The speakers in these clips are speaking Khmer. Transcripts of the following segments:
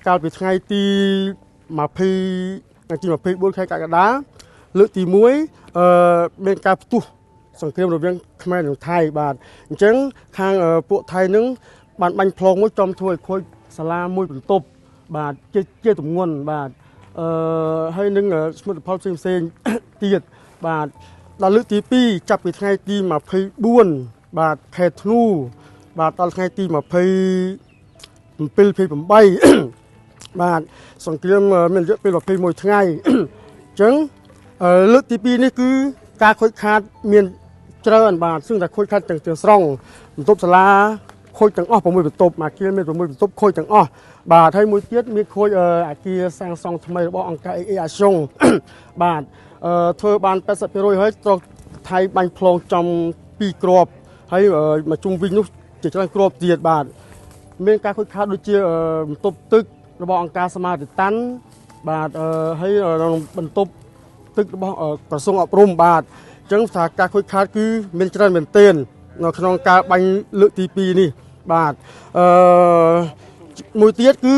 កាលពីថ្ងៃទី20ថ្ងៃទី24ខែកក្កដាលើកទី1មានការផ្ទុះសង្គ្រាមរវាងខ្មែរនិងថៃបាទអញ្ចឹងខាងពួកថៃនឹងបានបាញ់ផ្លងមួយចំធ្វើឲ្យខូចសាលាមួយបន្ទប់បាទជាទម្ងន់បាទហើយនឹងសមិទ្ធផលផ្សេងផ្សេងទៀតបាទដល់លើកទី2ចាប់ពីថ្ងៃទី24បាទខែធ្នូបាទដល់ថ្ងៃទី27 28បាទសង្គ្រាមមានរយៈពេល21ថ្ងៃអញ្ចឹងលើកទី2នេះគឺការខូចខាតមានច្រើនបាទซึ่งតែខូចខាតទាំងស្រុងបន្ទប់សាលាខូចទាំងអស់6បន្ទប់អាគារមាន6បន្ទប់ខូចទាំងអស់បាទហើយមួយទៀតមានខូចអាគារសាងសង់ថ្មីរបស់អង្គការ AA អាសុងបាទធ្វើបាន 80% ហើយត្រូវថៃបាញ់ផ្លងចំ2គ្រាប់ហើយមកជុំវិញនោះជាច្រើនគ្រាប់ទៀតបាទមានការខូចខាតដូចជាបន្ទប់ទឹករបស់អង្គការសមាធិតាន់បាទហើយបន្ទប់ទឹករបស់ក្រសួងអប់រំបាទអញ្ចឹងថាការខូចខាតគឺមានច្រើនមែនទែននៅក្នុងការបាញ់លើកទី2នេះបាទមួយទៀតគឺ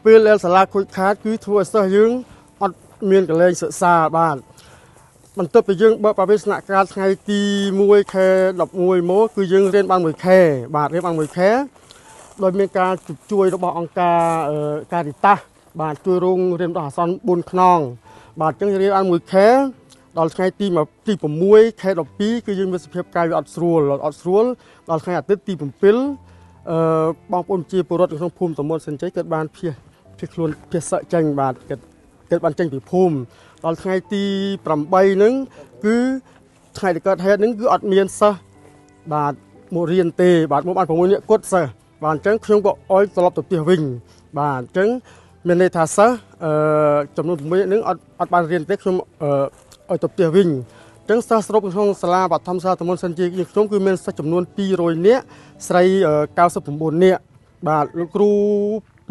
ពេលដែលសាលាខូចខាតគឺធ្វើឲ្យសិស្សយើងអត់មានកន្លែងសិក្សាបាទបន្ទាប់ពីយើងបើកប្រវេសនកាលថ្ងៃទី1ខែ11មកគឺយើងរៀនបាន1ខែបាទរៀនបាន1ខែដោយមានការជួយរបស់អង្គការការីតាសបាទជួយរោងរៀនដល់អាសន្ន4ខ្នងបាទអញ្ចឹងរៀនបាន1ខែដល់ថ្ងៃទី6ខែ12គឺយើងមានសភាពកាយវាអត់ស្រួលដល់ថ្ងៃអាទិត្យទី7បងប្អូនជាពលរដ្ឋក្នុងភូមិតំបន់សិនជ័យគាត់បានភៀសខ្លួនភៀសសឹកចេញបាទគាត់បានចេញពីភូមិដល់ថ្ងៃទី8ហ្នឹងគឺថ្ងៃដែលកើតហេតុហ្នឹងគឺអត់មានសិស្សបាទមករៀនទេបាទមកបាន6នាក់គាត់សិស្សបាទអញ្ចឹងខ្ញុំក៏អោយត្រឡប់ទៅផ្ទះវិញបាទអញ្ចឹងមានន័យថាសិស្សចំនួន6នាក់ហ្នឹងអត់បានរៀនទេខ្ញុំឲ្យទៅផ្ទះវិញអញ្ចឹងសិស្សសរុបក្នុងសាលាបឋមសាលាតំបន់សិនជ័យខ្ញុំគឺមានសិស្សចំនួន200នាក់ស្រី99នាក់បាទលោកគ្រូ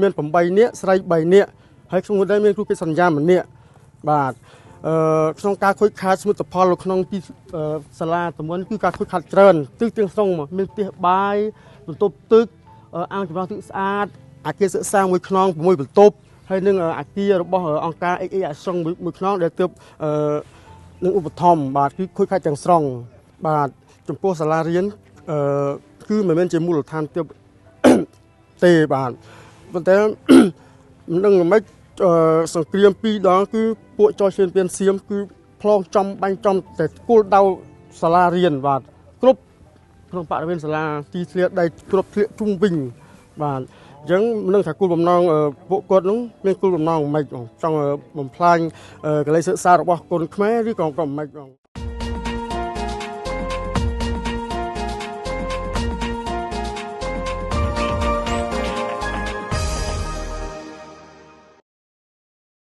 មាន8នាក់ស្រី3នាក់ហើយក្នុងនោះដែរមានគ្រូកិច្ចសន្យាម្នាក់បាទក្នុងការខូចខាតសមិទ្ធផលនៅក្នុងទីសាលាតំបន់គឺការខូចខាតច្រើនទិសទាំងស្រុងមានផ្ទះបាយបន្ទប់ទឹកអាងចម្រោះទឹកស្អាតអាគារសិក្សាមួយខ្នង6បន្ទប់ហើយនឹងអាគាររបស់អង្គការ AA អាសុងមួយខ្នងដែលទើបនឹងឧបត្ថម្ភបាទគឺខូចខាតទាំងស្រុងបាទចំពោះសាលារៀនគឺមិនមែនជាមូលដ្ឋានទើបទេបាទប៉ុន្តែមិនដឹងមិនសង្គ្រាម2ដងគឺពួកចោលឈានពៀនសៀមគឺផ្លងចំបាញ់ចំតែគោលដៅសាលារៀនបាទគ្រប់ក្នុងបរិវេណសាលាទីធ្លាដីគ្រប់ធ្លាជុំវិញបាទអញ្ចឹងមិនដឹងថាគោលបំណងពួកគាត់នោះមានគោលបំណងមិនចង់បំផ្លាញកលិសិក្សារបស់កូនខ្មែរឬក៏មិនបង